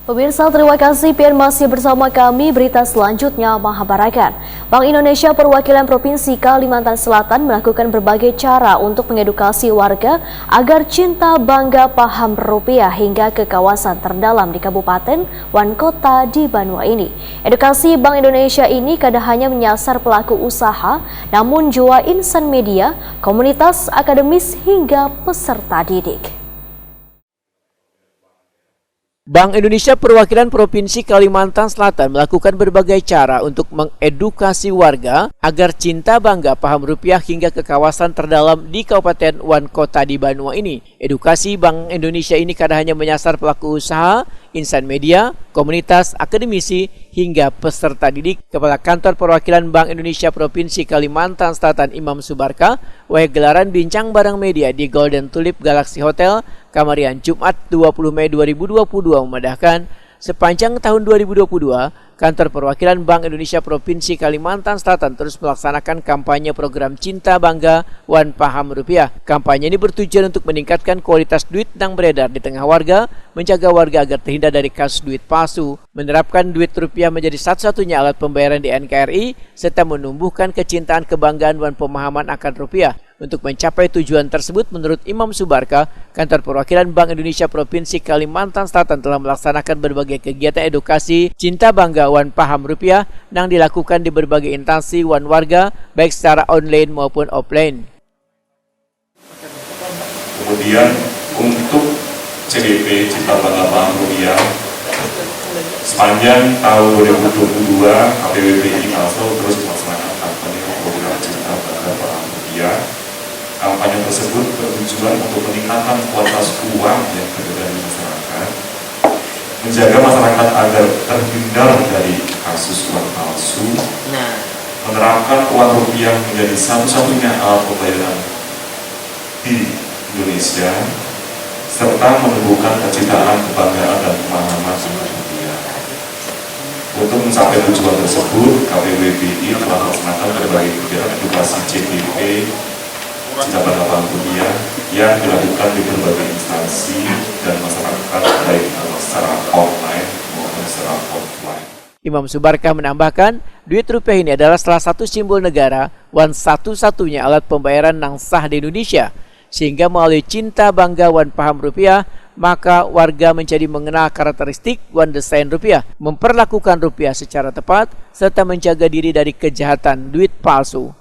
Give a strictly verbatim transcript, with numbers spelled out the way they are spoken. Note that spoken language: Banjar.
Pemirsa, terima kasih pian masih bersama kami. Berita selanjutnya mahabarakan. Bank Indonesia Perwakilan Provinsi Kalimantan Selatan melakukan berbagai cara untuk mengedukasi warga agar cinta bangga paham rupiah hingga ke kawasan terdalam di kabupaten wan kota di banua ini. Edukasi Bank Indonesia ini kada hanya menyasar pelaku usaha, namun jua insan media, komunitas, akademis, hingga peserta didik. Bank Indonesia Perwakilan Provinsi Kalimantan Selatan melakukan berbagai cara untuk mengedukasi warga agar cinta bangga paham rupiah hingga ke kawasan terdalam di kabupaten wan kota di banua ini. Edukasi Bank Indonesia ini kada hanya menyasar pelaku usaha, insan media, komunitas, akademisi, hingga peserta didik. Kepala Kantor Perwakilan Bank Indonesia Provinsi Kalimantan Selatan Imam Subarka, wayah gelaran bincang bareng media di Golden Tulip Galaxy Hotel, kamarian Jumat dua puluh Mei dua ribu dua puluh dua memadahkan, sepanjang tahun dua ribu dua puluh dua, Kantor Perwakilan Bank Indonesia Provinsi Kalimantan Selatan terus melaksanakan kampanye program Cinta Bangga wan Paham Rupiah. Kampanye ini bertujuan untuk meningkatkan kualitas duit nang beredar di tengah warga, menjaga warga agar terhindar dari kasus duit palsu, menerapkan duit rupiah menjadi satu-satunya alat pembayaran di N K R I, serta menumbuhkan kecintaan, kebanggaan, wan pemahaman akan rupiah. Untuk mencapai tujuan tersebut, menurut Imam Subarka, Kantor Perwakilan Bank Indonesia Provinsi Kalimantan Selatan telah melaksanakan berbagai kegiatan edukasi cinta bangga wan paham rupiah nang dilakukan di berbagai instansi wan warga, baik secara online maupun offline. Kemudian, untuk C B P, Cinta Bangga Paham Rupiah, sepanjang tahun dua ribu dua puluh dua, K P W B I Kalsel terus melaksanakan kampanye program Cinta Bangga Paham Rupiah. Kampanye tersebut bertujuan untuk meningkatkan kualitas uang yang beredar di masyarakat, menjaga masyarakat agar terhindar dari kasus uang palsu, Nah, menerapkan uang rupiah menjadi satu-satunya alat pembayaran di Indonesia, serta menumbuhkan kecintaan, kebanggaan, dan pemahaman akan rupiah. Untuk mencapai tujuan tersebut, K P W B I telah melaksanakan berbagai kegiatan edukasi C B P, Cinta Bangga Paham Rupiah, yang dilakukan di berbagai instansi dan masyarakat, baik secara online maupun secara offline. Imam Subarkah menambahkan, duit rupiah ini adalah salah satu simbol negara wan satu-satunya alat pembayaran nang sah di Indonesia, sehingga melalui cinta bangga wan paham rupiah, maka warga menjadi mengenal karakteristik wan desain rupiah, memperlakukan rupiah secara tepat, serta menjaga diri dari kejahatan duit palsu.